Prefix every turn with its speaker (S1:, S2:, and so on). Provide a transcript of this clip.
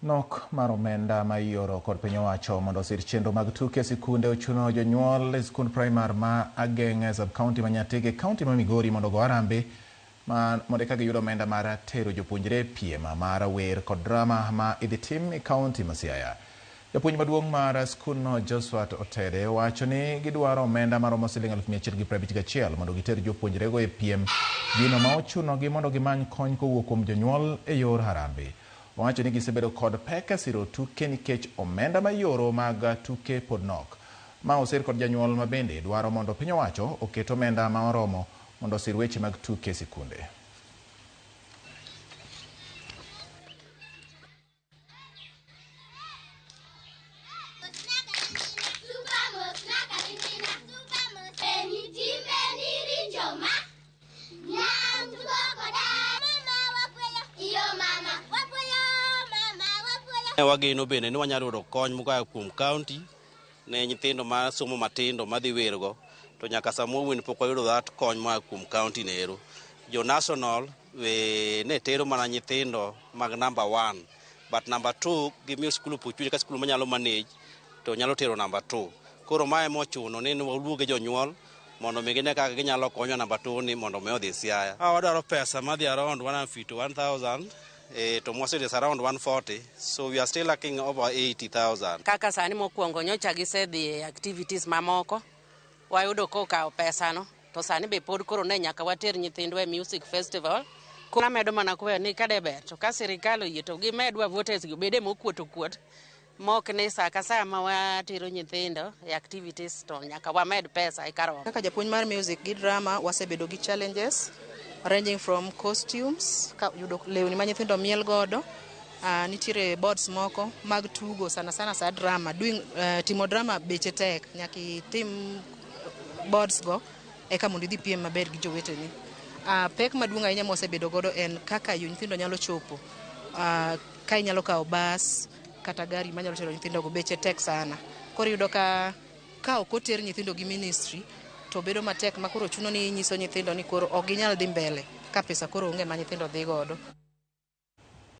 S1: Nok mar omenda ma ioro kod piny owacho mondo osir chenro mag tuke e sikunde ochuno jonyuol e sikund primar ma Ageng'a e sub-county ma Nyatike e kaunti ma Migori mondo ogo harambee mondo eka giyud omenda mar tero jopuonjre e piem mar wer kod drama ma idhi tim e kaunti ma Siaya. Japuonj maduong' mar skundno Josphat Otede wacho ni gidwaro omenda maromo siling 151,000 mondo giter jopuonjrego e piem, gino ma ochunogi mondo gimany kony kowuok kuom jonyuol e yor harambee. Owacho ni gisebedo kod pek e siro tuke nikech omenda ma ioro mag tuke pod nok. Ma osir kod janyuol ma bende dwaro mondo piny owacho oket omenda ma oromo mondo osir weche mag tuke e sikunde.
S2: Wageno bende ni wanyalo yudo kony moa kuom kaunti ne nyithindo ma somo matindo madhi wergo to nyaka sama wawuoyoni pok wayudo that kony moa kuom kaunti no ero. Jo national ne tero mana nyithindo mag number 1 but number 2 gimiyo skul opportunity ka skul manyalo manage to nyalo tero number 2. Koro mae mochuno ni waluonge jonyuol mondo mi gine kaka ginyalo konyo number 2 ni mondo mi odhi Siaya. Wadwaro pesa madhi around 151,000 to mwaseyudo is around 140, so we are still lacking over 80,000.
S3: Kaka sani mokwongo nyocha gisedhi e activities mamoko, wayudo kokawo pesano, to sani be pod koro ne nyaka water nyithindwa e music festival. Koro amedo mana kwayo ni kade ber to ka sirikal oyie to gimedwa voters gi obede mokuot okuot, mok ni sa ka sa ma watero nyithindo e activities to nyaka wamed pesa e kar.
S4: Kaka japuonj mar music gi drama wasebedo gi challenges ranging from costumes, ka yudo lewni ma nyithindo miel godo. Nitiere boards moko mag tugo sana sana sa drama. Doing, timo drama beche tek, nyaka itim boards go eka mondo idhi piem maber gi joweteni. Pek maduong' ahinya mwasebedo godo en kaka yo nyithindo nyalo chopo. Ka inyalo kawo bus kata gari manyalo tero nyithindo go beche tek sana. Koro iyudo ka ok oter nyithindo gi ministry to bedo matek ma koro chuno ni inyiso nyithindo ni koro ok ginyal dhi mbele ka pesa koro onge ma nyithindo dhi godo.